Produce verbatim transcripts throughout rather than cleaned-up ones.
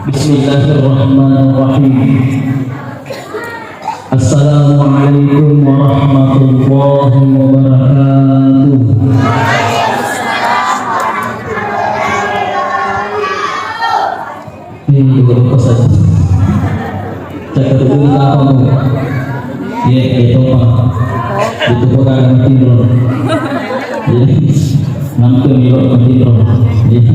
Bismillahirrahmanirrahim. Assalamualaikum warahmatullahi wabarakatuh. Ini dua pesan. Cakap dulu apa mau? Iya, itu apa? Itu bukan mati bro. Iya. Nanti milo mati bro. Iya.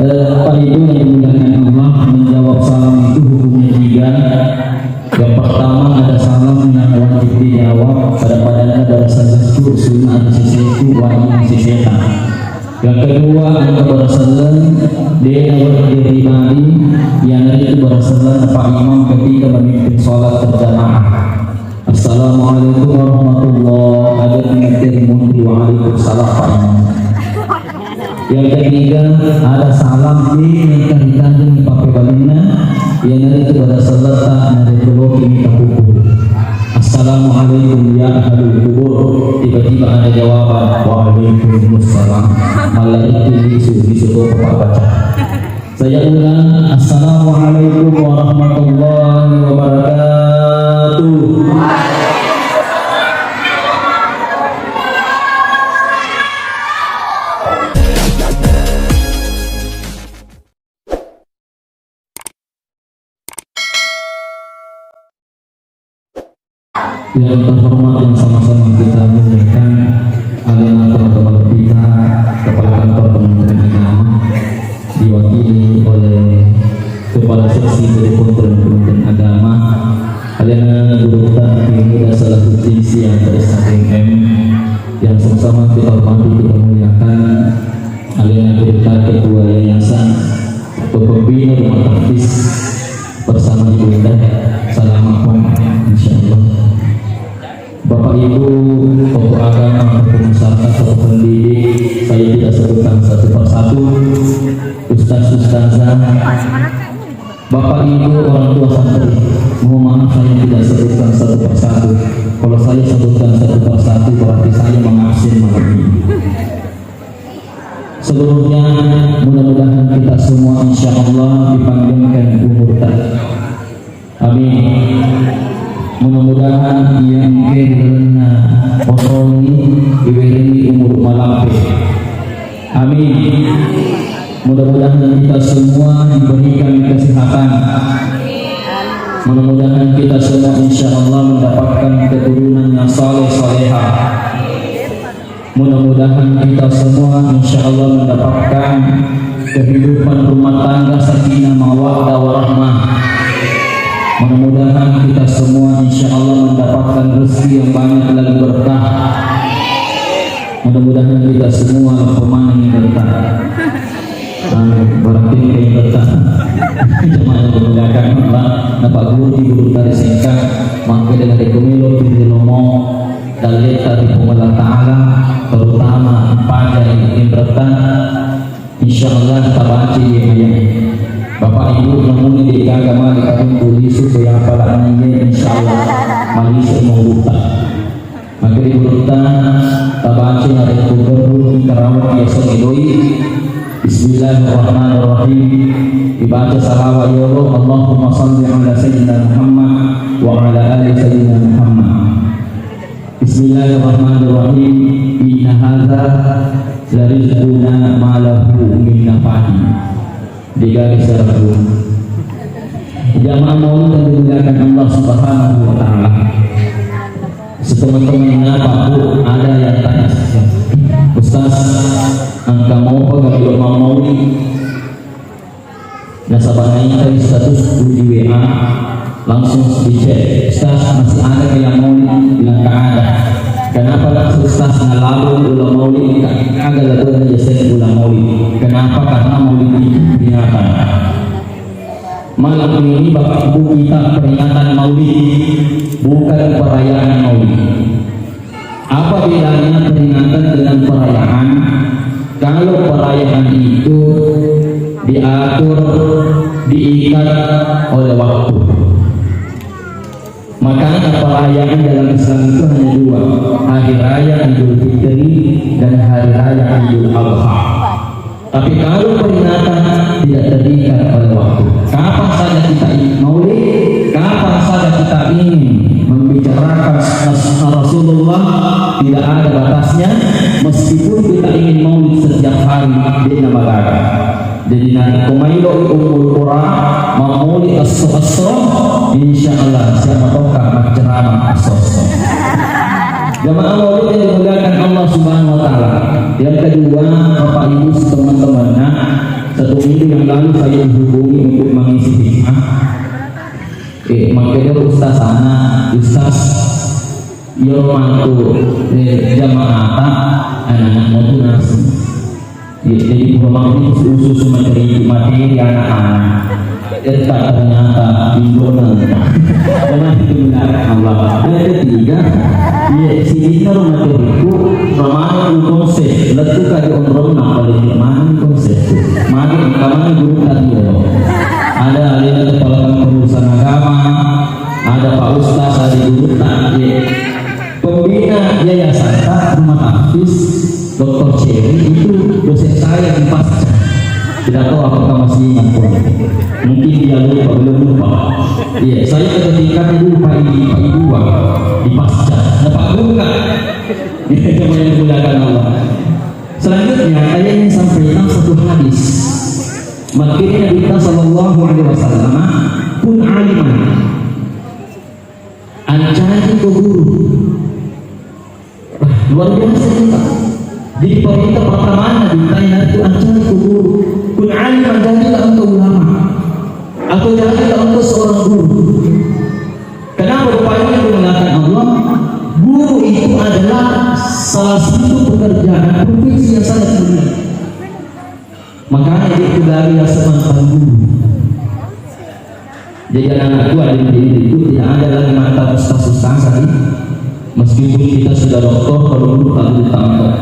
Eh, Bapak Ibu yang dimuliakan Allah, menjawab salam itu hukumnya tiga. Yang pertama, ada salam yang wajib dijawab, pada-padanya ada rasa syukur, sunnah, ada sesuatu, wajib, ada sesuatu. Yang kedua, ada bersalam, dia wajib pribadi, yang itu bersalam Pak Imam ketika memimpin sholat berjamaah. Assalamualaikum warahmatullahi wabarakatuh. Waalaikumsalam, Pak Imam. Yang ketiga, ada salam di nikah di tanjung di pape balinna, yang nanti kepada salata dari keloki minta kubur. Assalamualaikum ya ahlul kubur. Tiba-tiba ada jawaban, waalaikumsalam. Malah itu bisu, bisu tuh baca. Saya ulang, assalamualaikum warahmatullahi wabarakatuh. Yang terhormat yang sama-sama kita muliakan, adalah teman-teman kita, Kepala Kantor Kementerian Agama, diwakili oleh Kepala Seksi dari Kementerian, Kementerian Agama, alena Gurutta Muda Salahuddin Siantara S K M, yang sama-sama kita hormati, kita muliakan, alena Gurutta Ketua Yayasan atau pembina rumah tahfiz bersama Ibunda. Salam apa? Insya Allah. Bapak Ibu, tokoh agama, tokoh masyarakat, tokoh pendidik, saya tidak sebutkan satu persatu. Ustaz, ustazah, Bapak Ibu, orang tua santri, mohon maaf saya tidak sebutkan satu persatu. Kalau saya sebutkan satu persatu, berarti saya mengabsen malam ini. Seluruhnya, mudah-mudahan kita semua insya Allah dipanjangkan umur ta. Amin. Mudah-mudahan yang ke di dalamnya otroni diwerengi umur malampe. Amin. Mudah-mudahan kita semua diberikan kesehatan. Mudah-mudahan kita semua insya Allah mendapatkan keturunan yang saleh salehah. Mudah-mudahan kita semua insya Allah mendapatkan kehidupan rumah tangga sakinah mawaddah warahmah. Mudah-mudahan kita semua insya Allah mendapatkan rezeki yang banyak lagi berkah. Mudah-mudahan kita semua leppemaneng yang berkah. Amin. Berarti ini kita jemaah yang dimuliakan Allah, Bapak Guru, Ibu Guru dari Sengkang, maka dengan rekomelo, Pintu Lomo, dan letak di Puang Allah Ta'ala, terutama Paja Imbrata, insya Allah tabaca di ayat. Bapak Ibu, namun di agama di kadung tulis supaya apalah nanya, insya Allah, malis mau buka. Maka di Gurutta, tabaca narekko gerru karawat biasa doi. Bismillahirrahmanirrahim. Dibaca salawat ya Allah, Allahumma salli ala Sayyidina Muhammad wa ala ali Sayyidina Muhammad. Bismillahirrahmanirrahim. Inna hadza la rizquna ma lahu min nafadi. Digaris serabu. Jamaah maulid yang dimuliakan Allah Subhanahu wa Ta'ala. Setengah-tengahnya Pak Bu, ada yang tanya saya, Ustaz, engka mopa gak lo mau maulid? Nasaba naik status di W A, langsung dicek, Ustaz, masih ada ke yang maulid? Bilang, tak ada. Kenapa langsung Ustaz ngalabung ulang maulid? Kagak ada tuh yang biasanya ulang maulid. Kenapa? Karena maulid itu peringatan. Malam ini Bapak Ibu kita peringatan maulid, bukan perayaan maulid. Apa bedanya peringatan dengan perayaan? Kalau perayaan itu diatur, diikat oleh waktu. Makanya perayaan dalam Islam itu hanya dua, Hari Raya Idul Fitri dan Hari Raya Idul Adha. Tapi kalau peringatan tidak terikat pada waktu, kapan saja kita ingin maulid, kapan saja kita ingin membicarakan nas-, Rasulullah, tidak ada batasnya. Meskipun kita ingin maulid setiap hari, de'na magaga. Jadi, narekko maelo Ummul Qura mammaulid esso-esso, insya Allah siapa toka macceramah esso-esso. Jamaah maulid yang dimuliakan Allah Subhanahu wa Ta'ala. Yang kedua, Bapak Ibu, teman-teman, nah, satu minggu yang lalu saya dihubungi untuk mengisi hikmah. Eh, makanya Ustaz sana, Ustaz, yo mantu, eh, jamaah ta, anak-anak mau tunas. Iya, jadi pura mau ini khusus materi, materi anak-anak. Eh, tak ternyata Indonesia. Karena itu benar Allah. Yang ketiga, iya, sini rumah teriku, ramai konsep, letu kali onrong, nah, paling mana konsep. Mari, kamar guru tadi, ada aliran kepala kantor urusan agama, ada Pak Ustaz, ada guru tak, iya. Pembina yayasan tak, rumah tahfiz, Doktor Cherry itu dosen saya di Pasca. Tidak tahu apakah masih ingat, Pak. Mungkin dia lupa, belum lupa. Iya, saya ketika dulu Pak Ibu, Pak Ibu, Pak, di Pasca. Dapat buka. Ini yang dimuliakan Allah. Selanjutnya, saya ingin sampaikan satu hadis. Makanya Nabi kita sallallahu alaihi wasallam, "Kun aliman." Ancaji ko guru. Wah, luar biasa kita. Jadi perintah pertama Nabi kita itu ancaji ko guru. Kun aliman, jadilah engkau ulama. Atau jadilah engkau seorang guru. Kenapa rupanya menggunakan Allah? Guru itu adalah salah satu pekerjaan profesi yang sangat mulia. Makanya itu dari rasa mantan guru. Jadi anak-anakku, ada di itu tidak ada lagi mantan ustaz-ustaz tadi. Meskipun kita sudah doktor, kalau guru tak boleh tamat.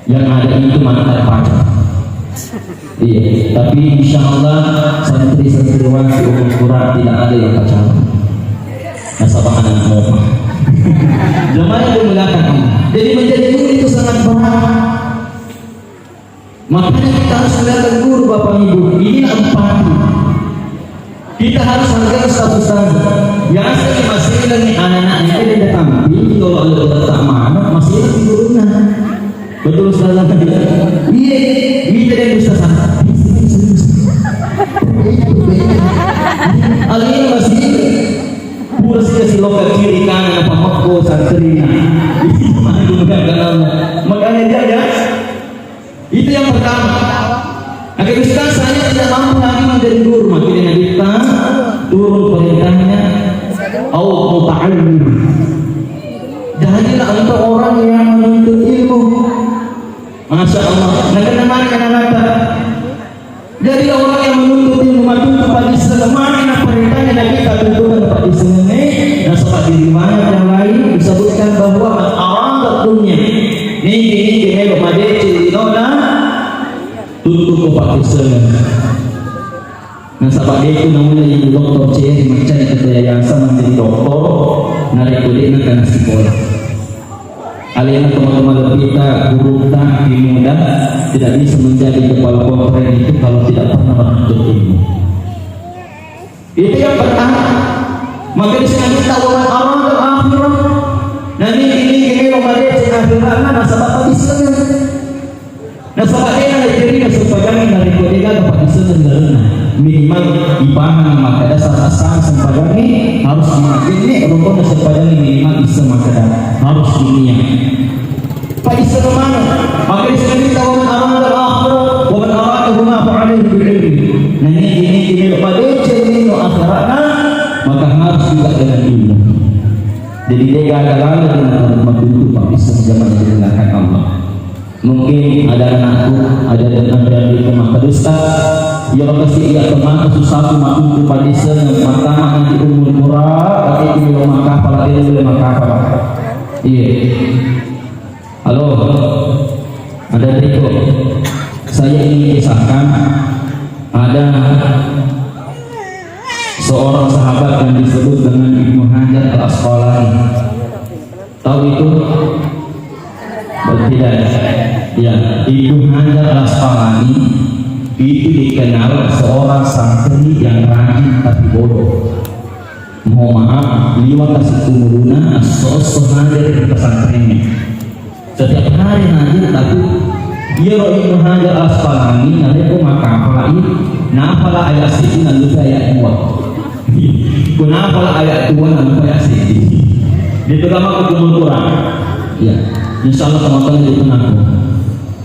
Yang ada itu mantan pacar. Iya, tapi insya Allah santri-santriwan di Ummul Qura tidak ada yang pacaran. Nasabah anak mau. Jamaah yang dimuliakan Allah. Jadi menjadi guru itu sangat berat. Makanya kita harus melihat guru, Bapak Ibu. Inilah empati. Kita harus hargai ustaz-ustaz. Biasa di masjid ini anak-anak ini dia datang. Ini kalau ada letak mana, masih lagi gurunya. Betul, ustaz? Iya, ini tadi ustaz. Alina masih pura sih kasih lokal kiri kanan apa mekko santrina. Makanya dia ya. Itu yang pertama. Agar ustaz, saya tidak mampu lagi menjadi guru, makanya Nabi kita turun perintahnya, "Au muta'allim." Jadilah engkau orang yang menuntut ilmu. Masya Allah. Nah, kenapa, kenapa? Jadilah orang yang menuntut ilmu, matuntut pada Islam. Mana yang perintahnya Nabi kita tuntutan pada Islam ini? Nah, sebab di riwayat yang lain disebutkan bahwa man arada dunia. Niki, niki, melo madeceng, you know, nah. Tuttuko pakkissengnge. Nasaba de'tu namulai doktor C R maccani tette yayasan menjadi doktor, narekko de'na kana sikola. Alena teman-teman lebih kita, guru kita, ilmu dan tidak bisa menjadi kepala kontren itu kalau tidak pernah menuntut ilmu. Itu yang pertama. Maka disebut kita wa man arada akhirah. Nah, ini, ini, ini mau madeceng akhiratna, nasaba pakkissengnge. Nasaba de'na jadi sempajangnge narekko de'gaga pakkissengnge lalenna. Minimal ipahang makkeda syarat-syarat sempajangnge harus dimakkeda, rukun sempajangnge minimal isseng makkeda harus dinia. Pakkissengnge maneng, maka disebut kita wa man arada akhirah, wa man aradahuma fa alaihi bil ilmi. Nah, ini, ini, ini, madeceng lino akhiratna, maka harus juga dengan ilmu. Jadi, de'gaga laleng dengan matuntut pakkissengnge, jamaah yang dimuliakan Allah. Mungkin ada anakku, ada dan ada yang makkeda, "Ustaz, iya makasih, iya, teman susah aku matuntut pakkissengnge, pertama nanti umur murah, tapi itu belum makapal, dia belum makapal." Iya. Halo, ada Riko. Saya ingin kisahkan, ada seorang sahabat yang disebut dengan Ibnu Hajar Al-Asqalani. Tahu itu? Tidak. Ya, Ibnu Hajar Al-Asqalani itu dikenal seorang santri yang rajin tapi bodoh. Mohon maaf, liwat kasih umuruna, esso-esso hadir di pesantrennya. Setiap hari hadir, tapi iyaro Ibnu Hajar Al-Asqalani narekko makkapalai, napala ayat seddi, nallupai ayat dua. Ko napala ayat dua, nallupai ayat seddi. Itu sama hukum Quran. Ya, insya Allah teman-teman itu ngaku.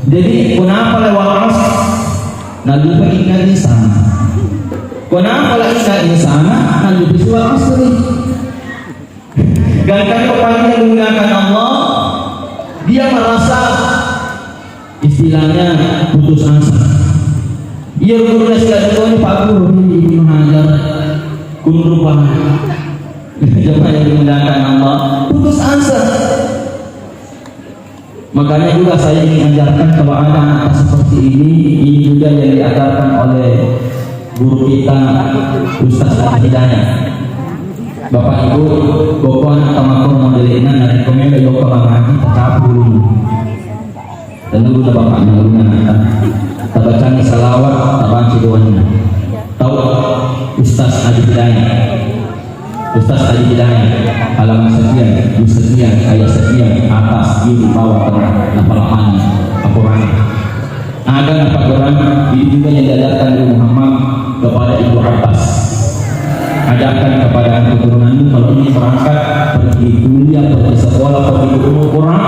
Jadi, ko napala wal asr, nallupai inna insana. Ko napala inna insana, nallupai surat asri. Gangkanna kepada menggunakan Allah, dia merasa istilahnya putus asa. Iya, guru nasi lagi ini Pak Guru ini Ibnu Hajar, kunru banget. Coba yang menggunakan Allah, putus asa. Makanya juga saya ingin ajarkan kalau ada anak seperti ini, ini juga yang diajarkan oleh guru kita, Ustaz Al Hidayah. Bapak Ibu, pokoknya anak tamakko model ini, narekko melo yoko mangaji, tacapu dulu. Tenang dulu Bapak, tenang dulu anak. Tabacani salawat, tabaca doanya. Tahu Ustaz Al Hidayah? Ustaz Haji Hidayah, halaman sekian, juz sekian, ayat sekian, atas, kiri, bawah, tengah, napalahani Al-Quran. Ada apa Quran, ini juga yang diajarkan Nabi Muhammad kepada Ibnu Abbas. Ajarkan kepada anak keturunanmu kalau ingin berangkat pergi kuliah, pergi sekolah, pergi ke umul Quran,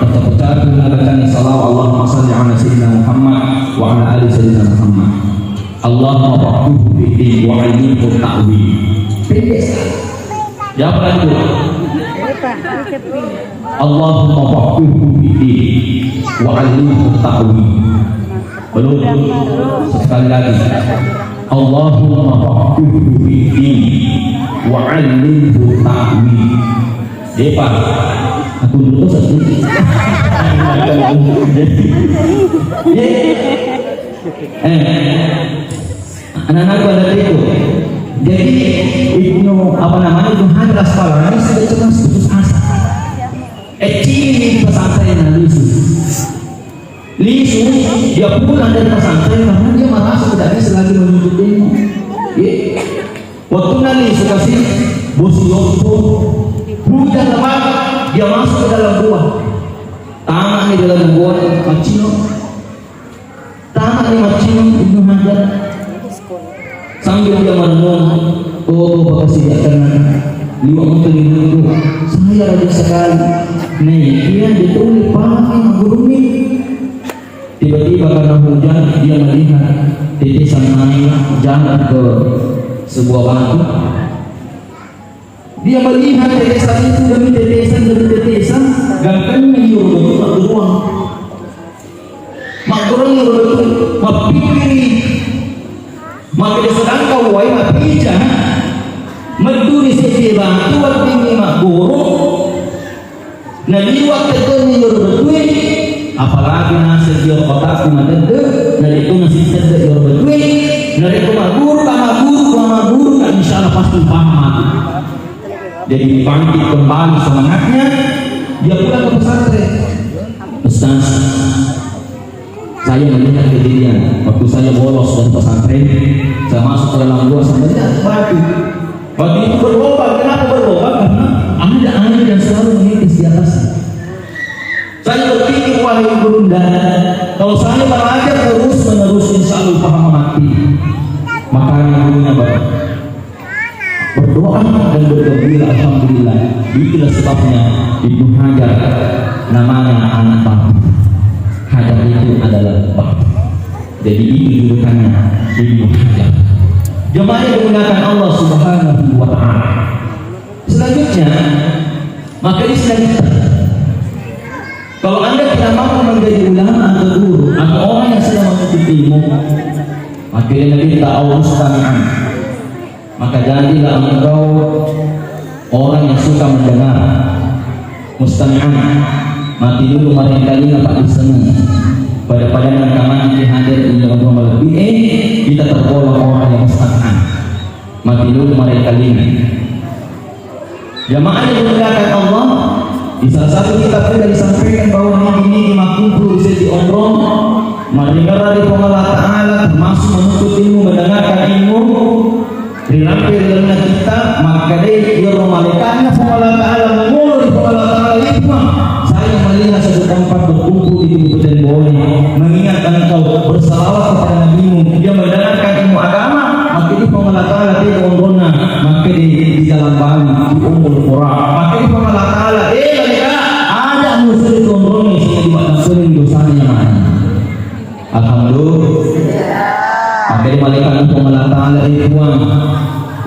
baca-baca dengan bacaan salawat, Allahumma salli ala Sayyidina Muhammad wa ala ali Sayyidina Muhammad. Allahumma faqqihhu fid din wa 'allimhu ta'wil. Pendek sekali. Ya, apa lagi, Bu? Allahumma faqqihhu fid din wa 'allimhu ta'wil. Belum. Sekali lagi. Allahumma faqqihhu fid din wa 'allimhu ta'wil. Depa. Aku dulu satu. Eh. Anak-anak pada itu. Jadi Ibnu, apa namanya, Ibnu Hajar Asqalani sudah cemas putus asa. Eh, cini di pesantren, nah, lisu. Lisu, dia pulang dari pesantren karena dia merasa tidak bisa lagi menuntut ilmu. Iya. Waktu nanti dikasih bosi lompo, hujan lebat, dia masuk ke dalam gua. Tamat di dalam gua, macino. Tamat ni maccinung Ibnu Hajar. Sambil dia merenung, oh, Bapak sejak tenang. Liwat motor itu, saya rajin sekali. Nih, dia ditulis pahami gurumi. Tiba-tiba karena hujan, dia melihat tetesan air jalan ke sebuah batu. Dia melihat tetesan itu demi tetesan, demi tetesan, gangkanna iyaro batu magguruang. Magguruang iyaro batu, mappikiri. Makkeda sedangkan wae mapija, meddu ri seddi batu weddingngi magguru, naliwat teddenni iyaro batue, apalagi naseng iyaro kotakku matedde, narekko masih tedde iyaro batue, narekko magguru ka, magguru ka, magguru ka, insya Allah pasti paham aku. Jadi bangkit kembali semangatnya, dia pulang ke pesantren. Ustaz, saya melihat kejadian waktu saya bolos dari pesantren, saya masuk ke dalam gua, saya melihat batu. Batu itu berlobang. Kenapa berlobang? Karena ada air yang selalu menitis di atasnya. Saya berpikir, wahai ibunda, kalau saya belajar terus menerus, insya Allah paham mati. Makanya gurunya ber- berdoa dan bergembira, alhamdulillah. Itulah sebabnya Ibnu Hajar namanya anak batu. Hajar itu adalah batu. Jadi itu julukannya Ibnu Hajar. Jemaah yang dimuliakan Allah Subhanahu wa Ta'ala. Selanjutnya, maka ini selanjutnya. Kalau Anda tidak mampu menjadi ulama atau guru atau orang yang sedang menuntut ilmu, maka dia minta Allah mustami'an. Maka jadilah engkau orang yang suka mendengar. Mustami'an. Mati dulu maring kalinga, Pak, di sana. Pada-pada nang kamani ki hadir ini orang lebih, eh, kita tergolong orang yang mustami'an. Mati dulu maring kalinga. Jamaah yang dimuliakan Allah, di salah satu kitab juga disampaikan bahwa nigi-nigi makkumpul di sisi Onrong, maringerra ri Puang Allah Ta'ala, termasuk menuntut ilmu, mendengarkan ilmu, rirampe ri lalenna kitta, makkedai iyaro malaikatna Puang Allah Ta'ala, mangolo ri Puang Allah Ta'ala, "Ya Puang, saya melihat satu tempat berkumpul di Kabupaten Bone, mengingat engkau, bersalawat kepada nabimu, dia mendengarkan ilmu agama." Makkeda Puang Allah Ta'ala, "Tega onronna?" Makkeda, "Di dalam Bali, di Ummul Qura." Makkeda Puang Allah Ta'ala, "Eh, malaika, ada musuh di onronna, sehingga dimaafkan dosanya yang mana." Alhamdulillah. Makkeda malaikat Puang Allah Ta'ala, "Eh, Puang,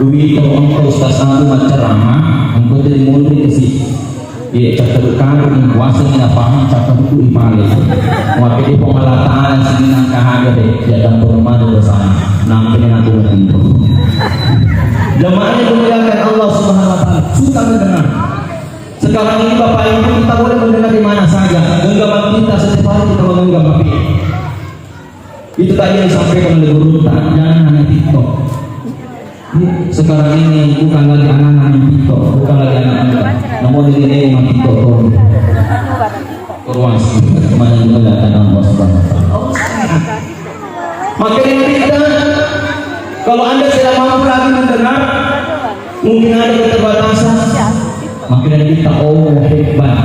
uwito engkau Ustaz Abu maccarama, engkau jadi murid ke sih." Iya, cakkaruk-karuk ni, kuasa ni napahang, cakkaruk tu ipale. Waktu di Puang Allah Ta'ala sini nang kahage deh, ya dan penggemar dosa. Nang pengen aku mati. Jamaahnya dimuliakan Allah Subhanahu wa Ta'ala. Suka mendengar. Sekarang ini Bapak Ibu, kita boleh mendengar di mana saja. Genggaman kita, setiap hari kita menggenggam H P. Itu tadi yang disampaikan oleh guru, tak, jangan hanya TikTok. Sekarang ini bukan lagi anak-anak yang TikTok, bukan lagi anak-anak. Namun ini, ini memang TikTok tuh. Ruas, mana yang mengatakan Allah Subhanahu wa Ta'ala. Makanya kita, kalau Anda tidak mampu lagi mendengar, mungkin ada keterbatasan, makanya kita, oh, hebat.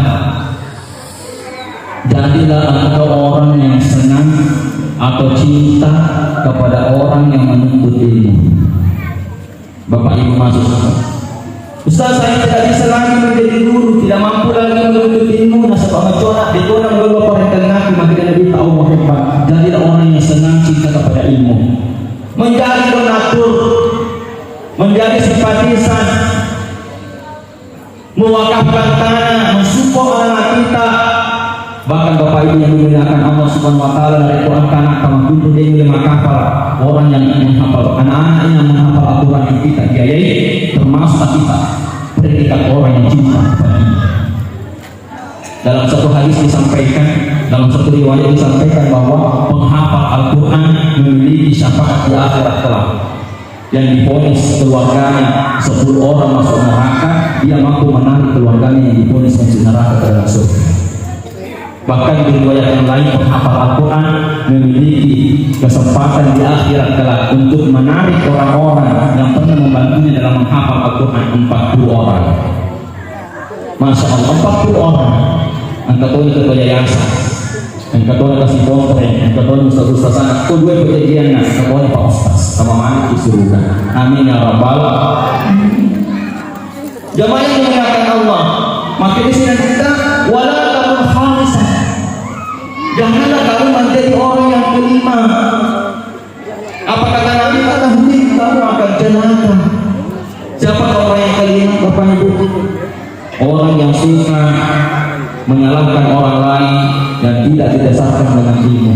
Jadilah engkau orang yang senang atau cinta kepada orang yang menuntut ilmu. Bapak Ibu masuk. "Ustaz, saya tidak bisa lagi menjadi guru, tidak mampu lagi menuntut ilmu, nasaba macorak, di kona menggolok orang tengah, maka Nabi tahu hebat." Jadilah orang yang senang cinta kepada ilmu. Menjadi donatur, menjadi simpatisan, mewakafkan tanah, mensupport anak kita. Bahkan Bapak Ibu yang dimuliakan Allah Subhanahu wa Ta'ala, dari Quran, anak tamat dulu dia mulai menghafal. Orang yang menghafal, anak-anak yang menghafal Al-Quran yang kita biayai, termasuk kita predikat orang yang cinta kepada Allah. Dalam satu hadis disampaikan, dalam satu riwayat disampaikan bahwa penghafal Al-Quran memiliki syafaat di akhirat kelak. Yang divonis keluarganya sepuluh orang masuk neraka, dia mampu menarik keluarganya yang divonis masuk neraka ke dalam surga. Bahkan di riwayat yang lain, penghafal Al-Quran memiliki kesempatan di akhirat kelak untuk menarik orang-orang yang pernah membantunya dalam menghafal Al-Quran, empat puluh orang. Masya Allah, empat puluh orang. Engka toni ketua yayasan, engka toni kasi kontre, engka toni ustaz-ustaz sana, ko dua perjanjian, engka toni Pak Ustaz, sama malik di surga. Amin ya rabbal. Jamaah yang dimuliakan Allah, maka di sini kita, wala takun khamisan. Janganlah kamu menjadi orang yang kelima. Apa kata Nabi? Kata Nabi, "Kamu akan celaka." Siapa orang yang kelima, Bapak Ibu? Orang yang suka menyalahkan orang lain dan tidak didasarkan dengan ilmu.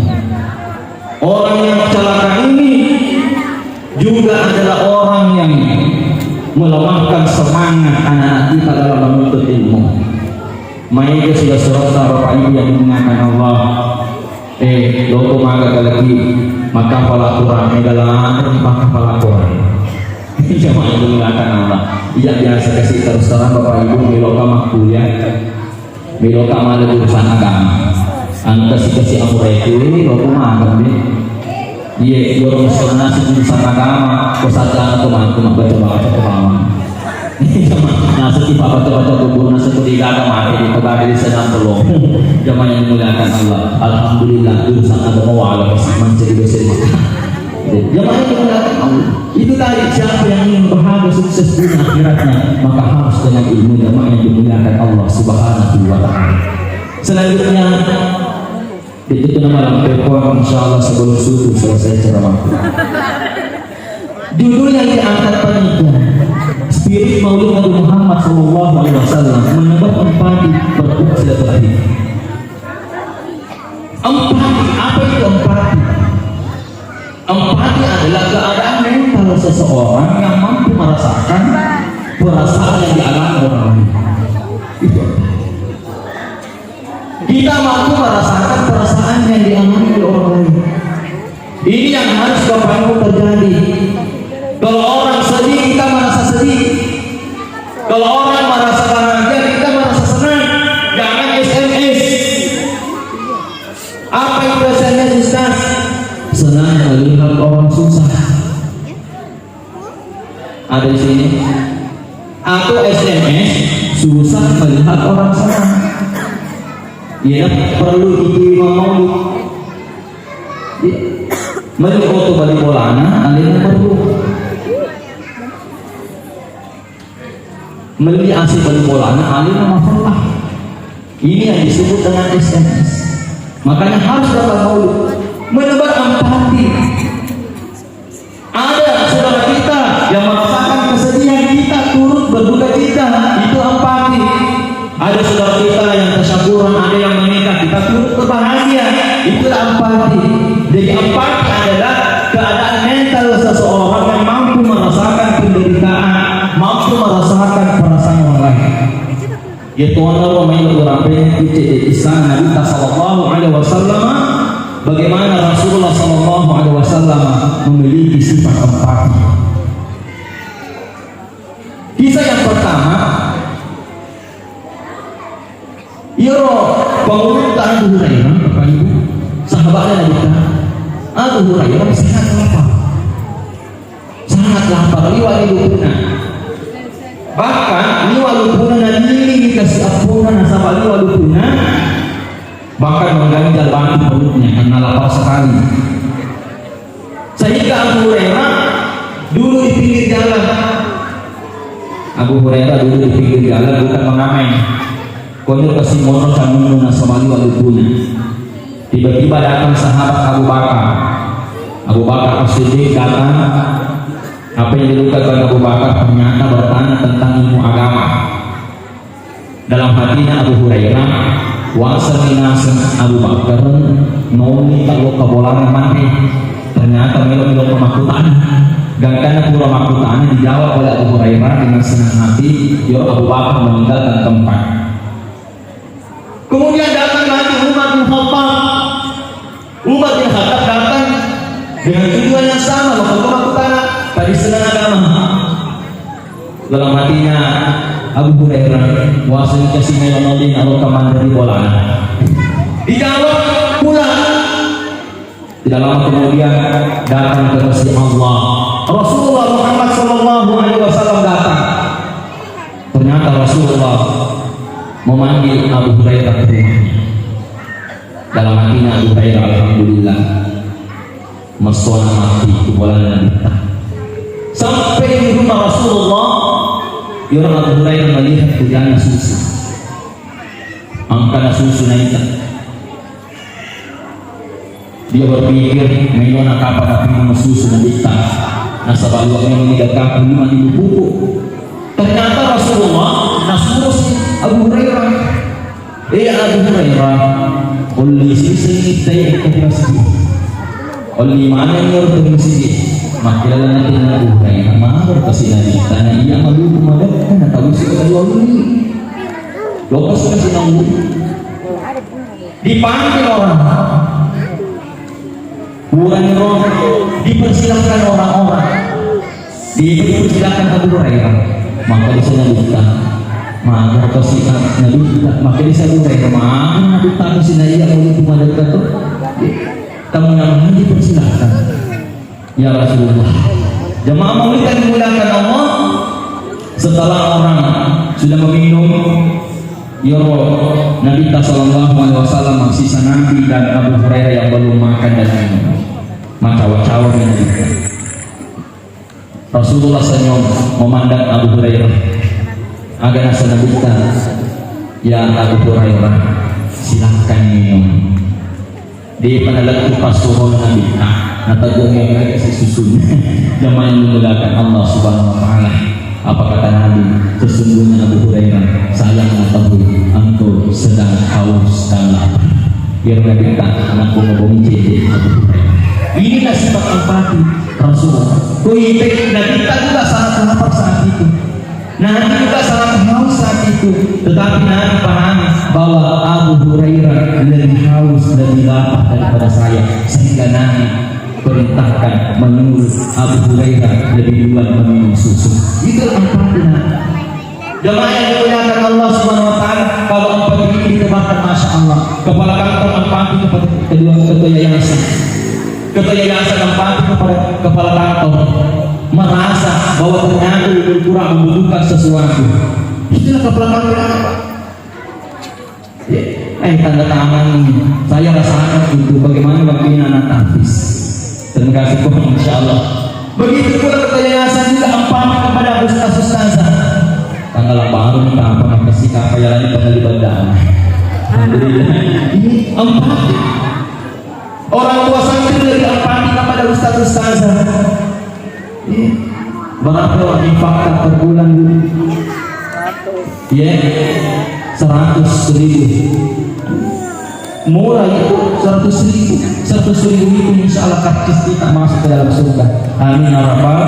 Orang yang celaka ini juga adalah orang yang melemahkan semangat anak-anak kita dalam menuntut ilmu. Maega sila surata, Bapak Ibu yang dimuliakan Allah. Eh, loko maga kalaki makkapala Quran, mega ladde makkapala Quran. Iya, maga dimuliakan Allah. Iya, biasa kasi terus terang, Bapak Ibu, meloka makkuliah, meloka male jurusan agama. Anu kasi-kasi amuraiku, loko maga deh. Iya, iya, orang sana jurusan agama, kok sarjana tuh mah, cuma baca-baca tuh mah. Nasib ki baca-baca kubur, nasib ki gaga mati, di pegawai di sana tuh loh. Jamaah yang dimuliakan Allah. Alhamdulillah, jurusan agama wala pasti mencari dosen. Jamaah yang dimuliakan Allah. Itu tadi, siapa yang ingin bahagia sukses dunia akhiratnya, maka harus dengan ilmu, jamaah yang dimuliakan Allah Subhanahu wa Ta'ala. Selanjutnya, itu nama lampu, insya Allah sebelum subuh selesai ceramah. Judul yang diangkat panitia, Spirit Maulid Nabi Muhammad sallallahu alaihi wasallam, menebar empati, berkuat silaturahim. Empati, apa itu empati? Empati adalah keadaan mental seseorang yang mampu merasakan perasaan yang dialami orang lain. Itu empati. Kita mampu merasakan perasaan yang dialami oleh orang lain. Ini yang harus Bapak Ibu terjadi. Kalau orang sedih, kita merasa sedih. Kalau orang merasa bahagia, kita merasa senang. Jangan S M S. Apa itu S M S, Ustaz? Senang melihat orang susah. Ada di sini. Atau S M S, susah melihat orang senang. Ya, perlu itu Imam Maulid. Ya. Meli oto bali bolana, alena perlu. Meli A C bali bolana, alena masalah. Ini yang disebut dengan S M S. Makanya harus datang Maulid. Menebar empati. Ada saudara kita yang merasakan kesedihan, kita turut berduka cita, itu empati. Ada saudara kita yang tasyakuran, ada yang menikah, kita turut berbahagia, itulah empati. Jadi empati adalah keadaan mental seseorang yang mampu merasakan penderitaan, mampu merasakan perasaan orang lain. Yetona wa maelo urang pene kucede isana Nabitta sallallahu alaihi wasallam, bagaimana Rasulullah sallallahu alaihi wasallam memiliki sifat empati. Kisah yang pertama, iyaro pangulutta Abu Hurairah, Bapak Ibu, sahabatnya Nabitta, Abu Hurairah sangat lapar. Sangat lapar, liwa lupuna. Bahkan liwa lupuna nalili kasi appuna nasaba liwa lupuna. Bahkan mengganjal batu perutnya karena lapar sekali. Sehingga Abu Hurairah dulu di pinggir jalan. Abu Hurairah dulu di pinggir jalan bukan mengamen. Konyo kasi mono canunnu nasaba liwa lupuna. Tiba-tiba datang sahabat Abu Bakar. Abu Bakar As-Siddiq datang. Apa yang dilakukan Abu Bakar? Ternyata bertanya tentang ilmu agama. Dalam hatinya Abu Hurairah, waseng naseng Abu Bakar, noni talo kabolana mati. Ternyata melo-melo makkutana. Gangkana pura makkutana dijawab oleh Abu Hurairah dengan senang hati, yo Abu Bakar meninggalkan tempat. Kemudian datang lagi Umar bin Khattab. Umar bin Khattab datang dengan tujuan yang sama, waktu itu makkutana, tadi senang agama. Dalam hatinya Abu Hurairah, waseng kasi melo nolli nalo kamanderi bolana. Dijawab pula. Tidak lama kemudian datang kekasih Allah, Rasulullah Muhammad sallallahu alaihi wasallam datang. Ternyata Rasulullah memanggil Abu Hurairah ke rumahnya. Dalam hatinya Abu Hurairah, alhamdulillah, masona mati kuburan Nabi. Sampai di rumah Rasulullah, orang Abu Hurairah melihat hujannya susu. Angkana susu naita. Dia berpikir, "Melo na kapang napinung susu Nabitta. Nasaba liwa memang ni gangkaku lima ribu buku." Ternyata Rasulullah nasuruh si Abu Hurairah, "Eh, Abu Hurairah, olli siseng itai ke masjid. Olli maneng iyaro tau masjid." Makkelala nanti Abu Hurairah, "Maro kasi Nabitta na iya maluku madekka na tau sih olli." Lokas kasi naulli. Dipanggil orang. Bukan roh, dipersilahkan orang-orang. Dipersilahkan Abu Hurairah. Maka di sana buka. Maka kasih Nabi buka. Maka di sana Abu Hurairah. Maka Nabi tak kasih Nabi yang mau itu madekka tu. Kamu yang mana dipersilahkan? Ya Rasulullah. Jemaah maulid yang dimuliakan Allah, setelah orang sudah meminum, yoro Nabi sallallahu alaihi wasallam, sisa Nabi dan Abu Hurairah yang belum makan dan minum. Macawa-cawa Nabi. Rasulullah senyum memandang Abu Hurairah. Aga nasa Nabi, "Ya Abu Hurairah, silakan minum." Di panalettu passuhona Nabitta, nateggungeng lagi si susunna. Jamaah yang dimuliakan Allah Subhanahu wa Ta'ala. Apa kata Nabi? Sesungguhnya Abu Hurairah, saya mengetahui engkau sedang haus dan lapar. Biar Nabitta, anakku ngomong cedek Abu Hurairah. Inilah sifat empati Rasulullah. Kuitai Nabitta juga sangat lapar saat itu. Nabi juga sangat haus saat itu, tetapi Nabi pahami bahwa Abu Hurairah lebih haus, lebih lapar daripada saya, sehingga Nabi perintahkan menyuruh Abu Hurairah lebih duluan meminum susu. Itu empati Nabi. Jemaah yang dimuliakan Allah Subhanahu wa Ta'ala, kalau empat ini ditebarkan, masya Allah, kepala kantor empati kepada kedua Ketua yayasan empati kepada kepala kantor merasa bahwa ternyata lebih kurang membutuhkan sesuatu. Itulah kepala kantor apa? Eh, tanda tangan ini. Saya rasakan itu bagaimana membina anak tahfiz. Terima kasih Tuhan, insya Allah. Begitu pula ketua yayasan juga empati kepada ustaz-ustazah. Tanggal baru nih, apa, apa sih, apa yang lain, pengaliban dana. Alhamdulillah. Ini empati. Orang tua santri lebih empati kepada ustaz ustazah. Iya. Berapa uang infak per bulan dulu? Iya. Seratus ribu. Murah itu, seratus ribu. Seratus ribu itu insya Allah karcis kita masuk ke dalam surga. Amin ya rabbal.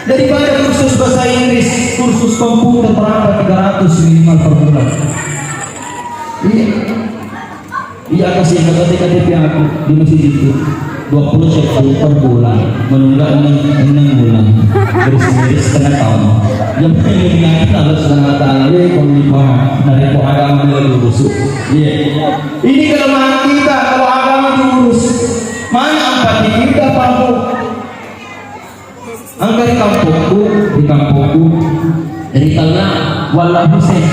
Daripada kursus bahasa Inggris, kursus komputer berapa? Tiga ratus minimal per bulan. Iya. Iya, kasih KTP aku di masjid itu. Dua puluh ribu per bulan, menunggak enam, enam bulan. Beres-beres setengah tahun. Yang penting niat Allah Subhanahu wa Ta'ala, weh, kau lupa. Dari kau agama dia diurus. Iya. Ini kelemahan kita, kalau agama diurus. Mana empati kita, Pak? Engka ri kampokku, ri kampokku, ri Tella, Walla Huseng.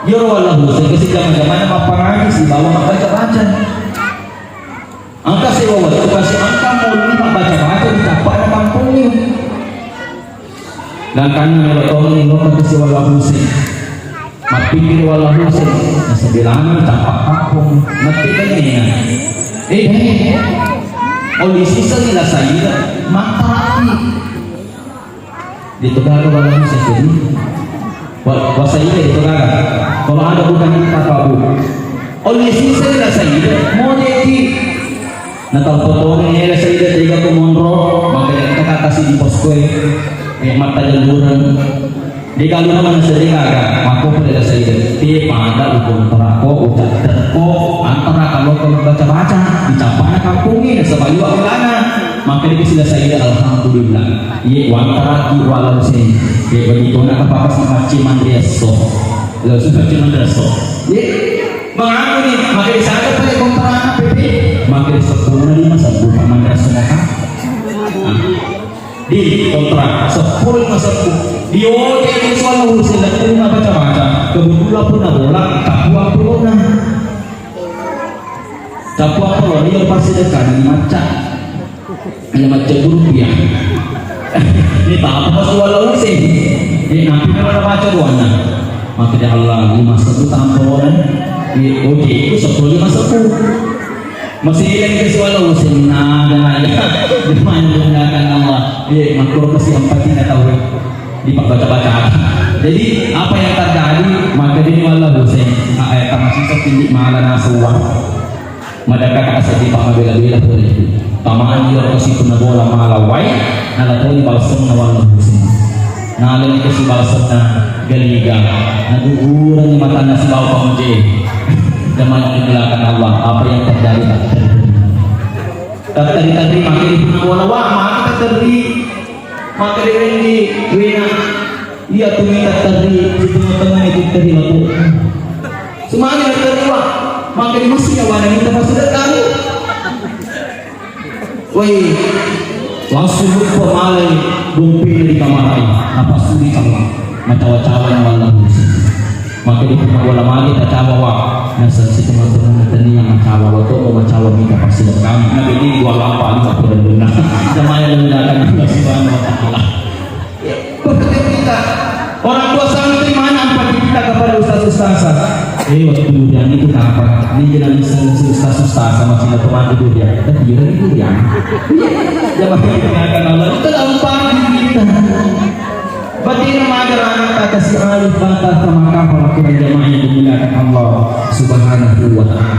Iyaro Walla Huseng kasi jama-jamana mappangaji sibawa mabbaca-baca. Engka sewa wettu kasi engka maulidi mabbaca-baca di cappa'na kampongnge. Gangkanna melo tongeng lokka kasi Walla Huseng. Mappikiri Walla Huseng, nasabelana cappa kampong, matti benena. Eh, eh, oli siseng la Saida, mattaraki. Itu gaga Walla Huseng jadi. Wa-, wa Saida itu gaga. Kalau ada bukan kita, Pak Bu. Oli siseng la Saida, mau jadi. Natalpa toni ela Saida tega ko monro, maka engka kasi di posko e, eh, matta jallureng. De galuna manessa de gaga, makko pole la Saida. Te pada ukontrako, ucatterko, antara kalau ko baca-baca, dicappana kampongnge, nasaba liwa ulana. Maka de kasi la Saida, alhamdulillah. Iye, wantara di Walla Huseng. Iye, begitu nak apa-apa si macem Andreasso. Langsung macem Andreasso. Iye. Mangapuni? Maka disada pale kontrakan P P. Maka di seppulo lima sebbu, Pak, manrasa maka. Nah. Di kontrakan seppulo lima sebbu. Di oje ini soal urusan dan terima baca-baca. Kebetulan pun bola, tak buang pun. Cappu apa lo? Iya, pasti dekat di macca. Iya, macca guru ya. Ini tak apa pas wala useng. Ini nanti mana baca doanya. Maka dia Allah, lima sebbu tampolan. Ini oke, itu sepuluh lima sebbu. Masih lagi ke wala useng. Nah, dan ada. Gimana Allah? Iya, makro pasti empat tidak tahu. Dipabbaca-baca. Jadi, apa yang terjadi? Maka dia wala useng. Ah, eh, tamasisa tinggi malah nasuwa. Madakka ka seddi pamabela-bela pole. Tamani iyaro kasi punna bola mala wae, nala toni balsenna Walla Huseng. Nalani kasi balsenna Galiga. Nadugurengngi matanna sibawa pamuje. Jamaah yang dimuliakan Allah, apa yang terjadi tak terjadi. Tak terjadi, maka di punna bola wa, maka tak terjadi. Maka di wendi, wena. Iya tu mita terjadi, di tengah-tengah itu terjadi waktu. Semuanya terjadi, Wak. Maka di masjid ya, wana minta masuk datang. Woi, langsung lupa malai dompetna di kamar ai. Apa suri sama? Macawa-cawa yang malam. Maka di pura bola magi tak cawa, Wak. Nasab si teman-teman tania macawa, waktu mau macawa minta pasti datang. Nabi ini dua lapan tak pernah. Sama yang mendatang Allah Subhanahu wa Ta'ala. Perhatian kita, orang tua santri mana empati kita kepada ustaz-ustazah? Eh, waktu durian itu kapan? Ini jangan bisa ustaz-ustazah sama Cina teman durian. Kita durian itu durian. Jangan ditinggalkan Allah. Itu empati kita. Berarti ini mengajar anak atas alif bata sama kapal Quran jamaah yang dimuliakan Allah Subhanahu wa Ta'ala.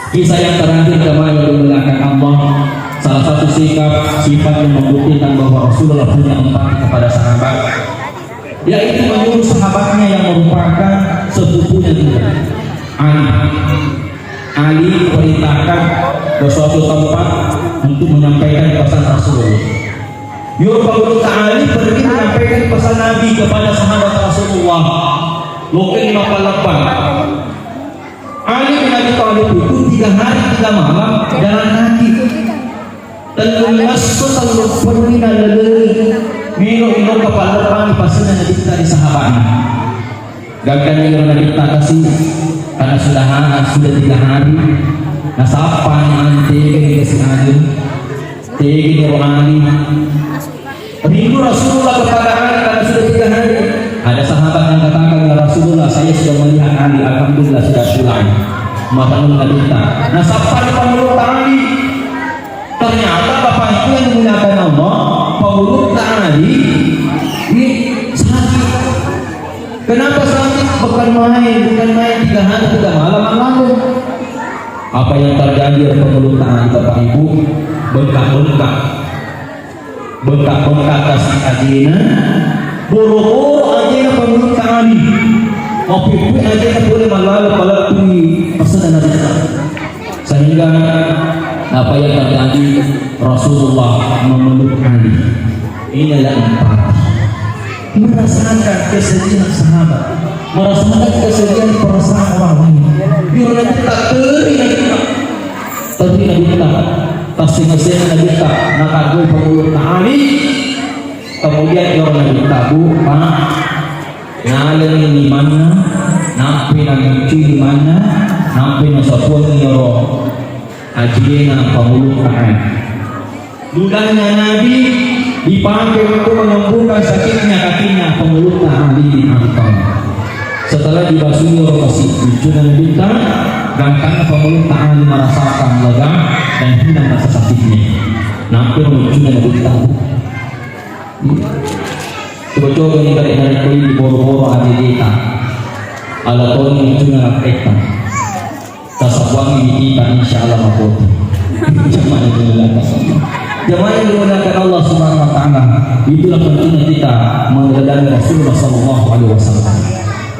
Kisah yang terakhir, jamaah yang dimuliakan Allah, salah satu sikap, sifat yang membuktikan bahwa Rasulullah punya empati kepada sahabat, yaitu menyuruh sahabatnya yang merupakan sepupunya juga, Ali. Ali perintahkan ke suatu tempat untuk menyampaikan pesan Rasulullah. Yur Pagurutta Ali pergi menyampaikan pesan Nabi kepada sahabat Rasulullah. Lokeng lima puluh delapan. Ali bin Abi Thalib itu tiga hari tiga malam jalan kaki. Tellung esso tellung wenni nalelei melo ino kapalleppangi pasenna Nabitta ri sahabatna. Gangkanna iyaro Nabitta kasi, karena sudah ha-, sudah tiga hari. Nasappa ni Ali, tega ni kasi Ali. Tega ni ro Ali. Rindu Rasulullah kepada Ali karena sudah tiga hari. Ada sahabat yang katakan, "Ya Rasulullah, saya sudah melihat Ali, alhamdulillah sudah pulang." Matanung Nabitta. Nasappa ni pangulutta Ali. Ternyata Bapak Ibu yang dimuliakan Allah, pangulutta Ali ini sakit. Kenapa sakit? Bukan main, bukan main, tiga hari tiga malam malam. Apa yang terjadi ri pangulutta Ali, Bapak Ibu? Bengkak-bengkak. Bengkak-bengkak kasi ajena. Boro-boro ajena pangulutta Ali. Mappuppui ajena pole mallalo palettui pasenna Nabitta. Sehingga apa yang terjadi, Rasulullah memeluk Ali. Inilah empati. Merasakan kesedihan sahabat, merasakan kesedihan perasaan orang lain. Iyaro Nabitta teri Nabitta. Teri Nabitta. Tassenga-senga Nabitta. Nakagui pangulutta Ali. Kemudian iyaro Nabitta, Bu, Pak, naleni limanna, nampai namuccui limanna, nampai nasapuangi iyaro ajena pangulutta Ali. Ludahnya Nabi dipakai untuk menyembuhkan sakitnya kakinya pangulutta Ali bin Abi Thalib. Setelah dibasuh iyaro kasi muccuna Nabitta, gangkanna pangulutta Ali merasakan lega dan hilang rasa sakitnya. Nampai muccuna Nabitta. Coba-coba ni, tarik-tarik koi di boro-boro ajeta. Ala toni muccuna rakketta. Tasabuangi di kita, insya Allah, makoti. Jamaah yang dimuliakan Allah. Jamaah yang dimuliakan Allah Subhanahu wa Ta'ala. Itulah pentingnya kita menelani Rasulullah Sallallahu Alaihi Wasallam.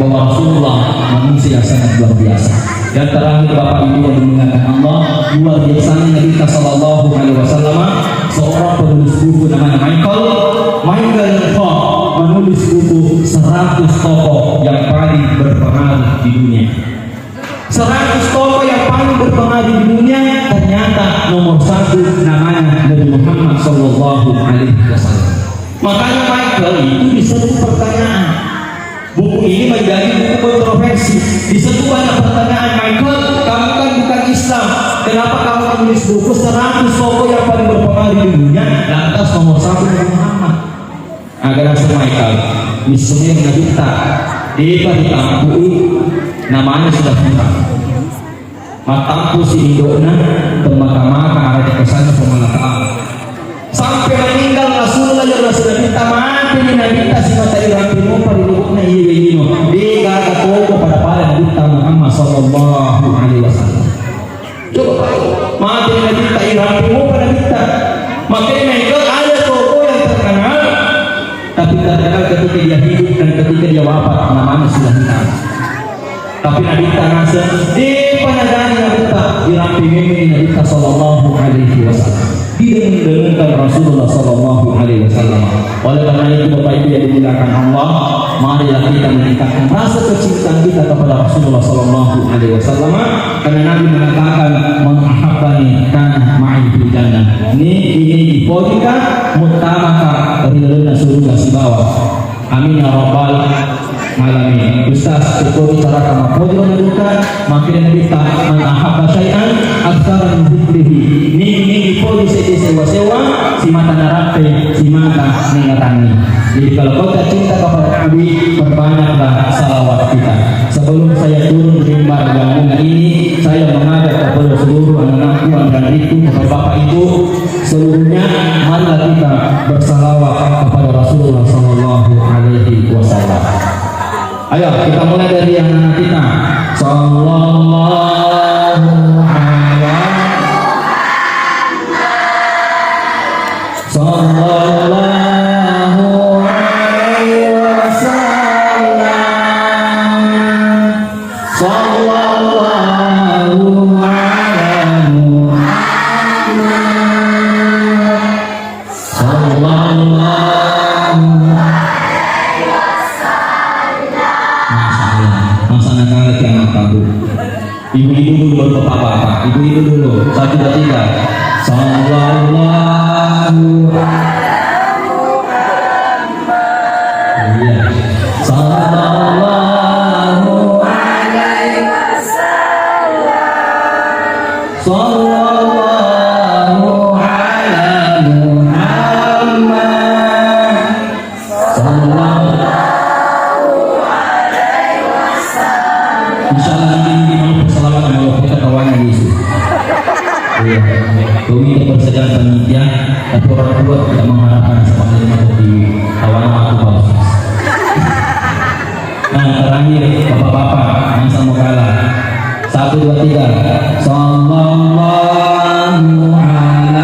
Bahwa Rasulullah manusia yang sangat luar biasa. Dan terakhir, Bapak Ibu yang dimuliakan Allah, luar biasanya Nabi kita Sallallahu Alaihi Wasallam, seorang penulis buku namanya Michael. Michael Forbes menulis buku seratus tokoh yang paling berpengaruh di dunia. Seratus tokoh yang paling berpengaruh di dunia, ternyata nomor satu namanya Nabi Muhammad Sallallahu Alaihi Wasallam. Makanya Michael itu diserbu pertanyaan. Buku ini menjadi buku kontroversi. Diserbu banyak pertanyaan, "Michael, kamu kan bukan Islam. Kenapa kamu menulis buku seratus tokoh yang paling berpengaruh di dunia, lantas nomor satu Nabi Muhammad?" Aga naseng Michael, misseng Nabitta, depa ditampui, namanya sudah viral. Mattampusi indo'na, temmaka-maka araja kesanna Puang Allah Ta'ala. Sampai meninggal Rasulullah, ya Rasul Nabitta, mateni Nabitta simata irampi mopa ri lubukna iye wenino. Degaga toko pada-pada Nabitta Muhammad Sallallahu Alaihi Wasallam. Coba, mateni Nabitta, irampi mopa Nabitta. Makanya itu ada tokoh yang terkenal, tapi terkenal ketika dia hidup dan ketika dia wafat, namanya sudah hilang. Tapi Nabitta naseng, depa nagani Nabitta, irampi memeng Nabitta Sallallahu Alaihi Wasallam. Didengeng-dengengkan Rasulullah Sallallahu Alaihi Wasallam. Oleh karena itu, Bapak Ibu yang dimuliakan Allah, marilah kita meningkatkan rasa kecintaan kita kepada Rasulullah Sallallahu Alaihi Wasallam. Karena Nabi mengatakan, "Man ahabbani kana ma'i fil jannah." Ni, ini ipojika, muttamaka ri lalenna suruga sibawa. Amin ya rabbal alamin. Ustaz, cukkupi caraka mappoji ro Nabitta, makkeda Nabitta, "Man ahabba syai'an aktsara min dzikrihi." Ni, ni ipoji seddi sewa-sewa, simata narappe, simata naingatanni. Jadi kalau kau tak cinta kepada Nabi, perbanyaklah salawat kita. Sebelum saya turun mimbar yang mulia ini, saya mengajak kepada seluruh anak-anakku, anak-anakku, kepada Bapak Ibu, seluruhnya, marilah kita bersalawat kepada Rasulullah Sallallahu Alaihi Wasallam. Ayo, kita mulai dari yang anak kita. Sallallahu ala, sallallahu alaihi wasallam. Sallallahu ala Muhammad. Sallallahu alaihi wasallam. Masya Allah. Masa nakala kiamat, Bu. Bapak-bapak, ibu-ibu dulu. Satu, dua, tiga. Sallallahu. Iya. Sallallahu alaihi wasallam. Sallallahu ala Muhammad. Sallallahu alaihi wasallam. Insyaallah, nanti di malam persalawatan, kalau kita kawannya di situ. Iya. Kami itu persediaan panitia, tapi orang tua tidak mengharapkan sepanjang itu di kawan aku bagus. Nah, terakhir, bapak-bapak, masa mau kalah? Satu, dua, tiga. Sallallahu ala Muhammad.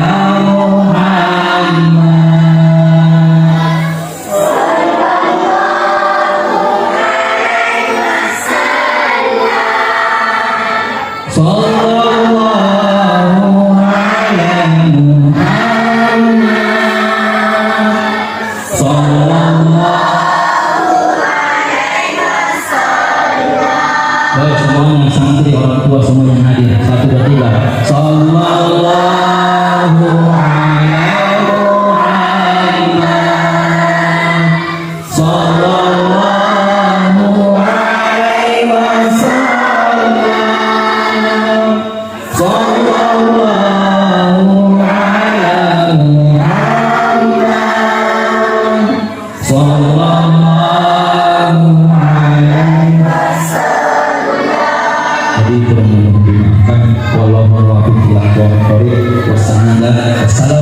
Sallallahu ala Muhammad. Sallallahu alaihi wasallam. Baik, semuanya, santri, orang tua, semua yang hadir. Satu, dua, tiga. Sallallahu ala Muhammad. Sallallahu alaihi wasallam. Sallallahu ala Muhammad. Sallallahu alaihi wasallam. Jadi, kurang lebih dimaafkan. Wallahu muwaffiq ila aqwamit thoriq. Wassalamualaikum.